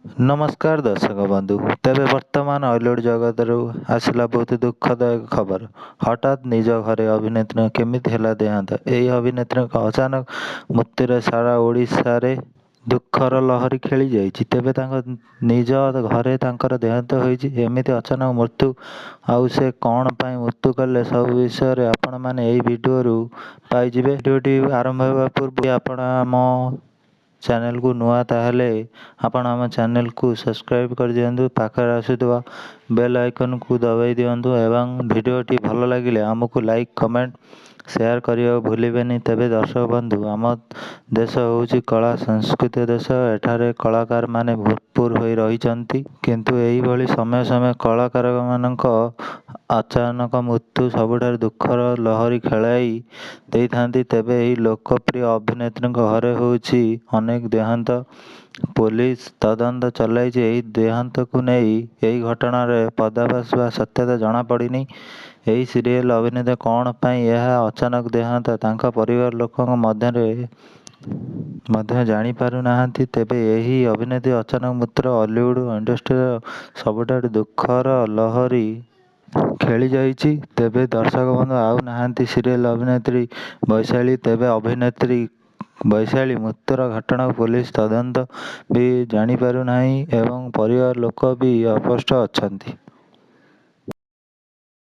ନମସ୍କାର ଦର୍ଶକ ବନ୍ଧୁ, ତେବେ ବର୍ତ୍ତମାନ ଅଲିଉଡ଼ ଜଗତରୁ ଆସିଲା ବହୁତ ଦୁଃଖଦାୟକ ଖବର। ହଠାତ୍ ନିଜ ଘରେ ଅଭିନେତ୍ରୀଙ୍କ କେମିତି ହେଲା ଦେହାନ୍ତ? ଏହି ଅଭିନେତ୍ରୀଙ୍କ ଅଚାନକ ମୃତ୍ୟୁରେ ସାରା ଓଡ଼ିଶାରେ ଦୁଃଖର ଲହରୀ ଖେଳିଯାଇଛି। ତେବେ ତାଙ୍କ ନିଜ ଘରେ ତାଙ୍କର ଦେହାନ୍ତ ହୋଇଛି। ଏମିତି ଅଚାନକ ମୃତ୍ୟୁ ଆଉ ସେ କ'ଣ ପାଇଁ ମୃତ୍ୟୁ କଲେ, ସବୁ ବିଷୟରେ ଆପଣମାନେ ଏହି ଭିଡ଼ିଓରୁ ପାଇଯିବେ। ଭିଡ଼ିଓଟି ଆରମ୍ଭ ହେବା ପୂର୍ବରୁ ଆପଣ ଆମ ଚ୍ୟାନେଲକୁ ନୂଆ, ତାହେଲେ ଆପଣ ଆମ ଚ୍ୟାନେଲକୁ ସବସ୍କ୍ରାଇବ୍ କରିଦିଅନ୍ତୁ, ପାଖରେ ଆସୁଥିବା ବେଲ୍ ଆଇକନ୍କୁ ଦବାଇ ଦିଅନ୍ତୁ ଏବଂ ଭିଡ଼ିଓଟି ଭଲ ଲାଗିଲେ ଆମକୁ ଲାଇକ୍, କମେଣ୍ଟ, ସେୟାର କରିବାକୁ ଭୁଲିବେନି। ତେବେ ଦର୍ଶକ ବନ୍ଧୁ, ଆମ ଦେଶ ହେଉଛି କଳା ସଂସ୍କୃତି ଦେଶ। ଏଠାରେ କଳାକାରମାନେ ଭରପୁର ହୋଇ ରହିଛନ୍ତି, କିନ୍ତୁ ଏହିଭଳି ସମୟ ସମୟ କଳାକାରମାନଙ୍କ ଅଚାନକ ମୃତ୍ୟୁ ସବୁଠାରୁ ଦୁଃଖର ଲହରୀ ଖେଳାଇ ଦେଇଥାନ୍ତି। ତେବେ ଏହି ଲୋକପ୍ରିୟ ଅଭିନେତ୍ରୀଙ୍କ ଘରେ ହେଉଛି ଅନେକ ଦେହାନ୍ତ। ପୋଲିସ ତଦନ୍ତ ଚଲାଇଛି ଏହି ଦେହାନ୍ତକୁ ନେଇ। ଏହି ଘଟଣାରେ ପର୍ଦ୍ଦାଫାଶ ବା ସତ୍ୟତା ଜଣାପଡ଼ିନି। ଏହି ସିରିଏଲ ଅଭିନେତା କ'ଣ ପାଇଁ ଏହା ଅଚାନକ ଦେହାନ୍ତ, ତାଙ୍କ ପରିବାର ଲୋକଙ୍କ ମଧ୍ୟରେ ମଧ୍ୟ ଜାଣିପାରୁନାହାନ୍ତି। ତେବେ ଏହି ଅଭିନେତ୍ରୀ ଅଚାନକ ମୃତ୍ୟୁର ଅଲିଉଡ଼ ଇଣ୍ଡଷ୍ଟ୍ରିର ସବୁଠାରୁ ଦୁଃଖର ଲହରୀ ଖେଳିଯାଇଛି। ତେବେ ଦର୍ଶକ ବନ୍ଧୁ, ଆଉ ନାହାନ୍ତି ସିରିଏଲ ଅଭିନେତ୍ରୀ ବୈଶାଳୀ। ତେବେ ଅଭିନେତ୍ରୀ ବୈଶାଳୀ ମୃତ୍ୟୁର ଘଟଣାକୁ ପୋଲିସ ତଦନ୍ତ ବି ଜାଣିପାରୁନାହିଁ ଏବଂ ପରିବାର ଲୋକ ବି ଅସ୍ପଷ୍ଟ ଅଛନ୍ତି।